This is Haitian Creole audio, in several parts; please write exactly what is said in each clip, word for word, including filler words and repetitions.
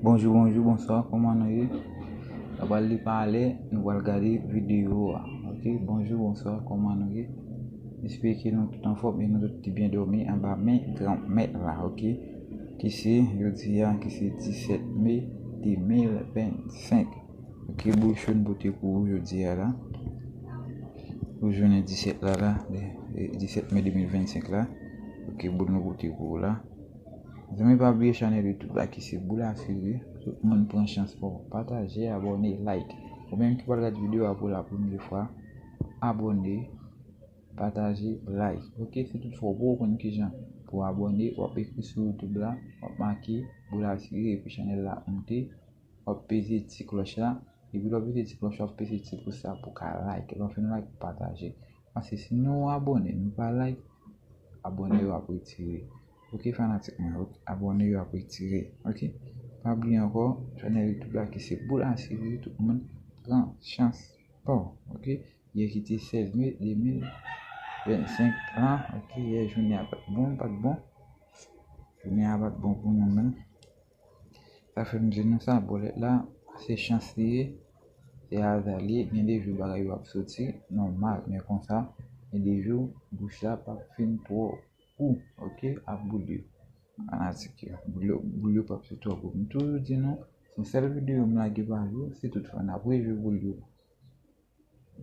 Bonjou, bonjou, bonswa, kòman nou ye? Nou pral li pale, nou pral gade videyo a. Ok, bonjou, bonswa, kòman nou ye? M espere ke nou tout anfòm e nou tout te byen dòmi anba men Granmèt la, ok? Ki se jodi a, ki se disèt me de mil vennsenk. Ok, boul cho n pote pou ou jodi a la. Pou jounen disèt la la, e, e, disèt me de mil vennsenk la. Ok, boul nou pote pou ou la. Zanmi, pa bliye chanèl YouTube la ki se Boul Asire. Tout moun pran chans pou pataje, abòne, like. Ou menm ki pral gade videyo a pou la premye fwa, abòne, pataje, like. Ok, si toutfwa ou poko konn kijan pou abòne, w ap ekri sou YouTube la, w ap make Boul Asire epi chanèl la monte, w ap peze ti klòch la, epi lè w peze ti klòch la, w ap peze ti pous la pou ka like. Lè w fin like, pataje. Paske si nou abòne, nou pa like, abòne yo ap retire. Ok, fanatik mwen, ok, abòne yo ap retire. Ok, pa bliye ankò, chanèl YouTube la ki se Boul Asire, tout moun pran chans pa w. Ok, yè ki te sèz me de mil vennsenk la, ok, yè jounen a pa t bon, pa t bon. Jounen a pa t bon pou nou menm. Sa fè m di nou sa, bòlèt la, se chans li ye, se aza li ye, gen de jou bagay yo ap soti, nòmal, men konsa, gen de jou, bouch la p ap fin twò gou, ok, ak boul yo. Fanatik yo, boul yo, boul yo p ap fin twò gou. M toujou di nou, se yon sèl videyo m lage pa jou, si toutfwa n ap rejwi boul yo.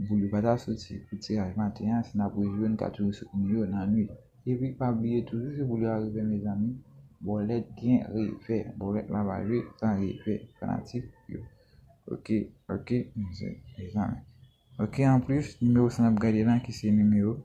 Boul yo pa ta soti pou tiraj maten an, si n ap rejwi yo, n ka toujou soutni yo nan nuit. Epi pa bliye toujou, si boul yo a revè, mezanmi, bòlèt gen revè. Bòlèt la pa jwe san revè, fanatik yo. Ok, ok, mezanmi. Ok, anplis, nimewo sa n ap gade la, ki se nimewo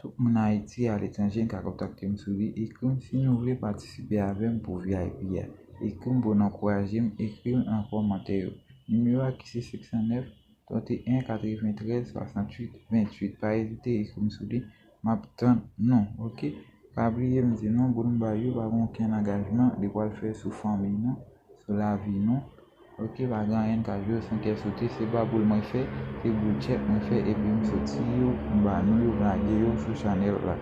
Tout moun Ayiti, aletranje, ka kontakte m sou li. Ekri m si nou vle patisipe avè m pou V I P a. Ekri m pou n ankouraje m. Ekri m nan kòmantè yo. Nimewo a ki se senk san nèf, trant e en, katreventrèz, swasanntuit, venntuit. Pa ezite, ekri m sou li. M ap tann nou, ok? Pa bliye m di nou, boul m ba yo pa gen okenn angajman li pral fè sou fanmi nou, sou lavi nou. Ok, pa gen anyen n ka jwe san kè sote, se pa boul mwen fè, se boul tchèk mwen fè, epi m soti yo, m ba nou yo, m lage yo sou chanèl la.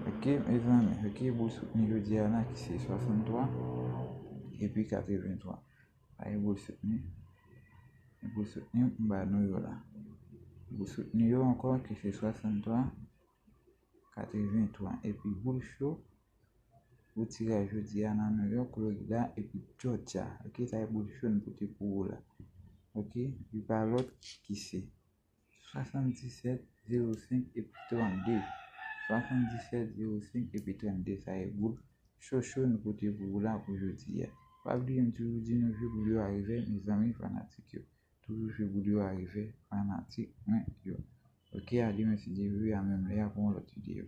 Ok, mezanmi, ok, boul soutni jodi a la ki se swasanntwa, epi katrevenntwa. Sa e boul soutni. Boul soutni, m ba nou yo la. Boul soutni yo ankò ki se swasanntwa, katrevenntwa. Epi boul cho, pou tiraj jodi a nan New York, Florida, epi Georgia. Ok, sa e boul cho n pote pou ou la. Ok, li pa lòt ki se swasanndisèt, zewo senk epi trannde. Swasanndisèt, zewo senk epi trannde, sa e boul cho cho n pote pou ou la pou jodi a. Pa bliye m toujou di nou jwe boul yo a revè, mezanmi fanatik yo. Toujou jwe boul yo a revè, fanatik mwen yo. Ok, a demen si Dye vle, a menm lè a pou yon lòt videyo.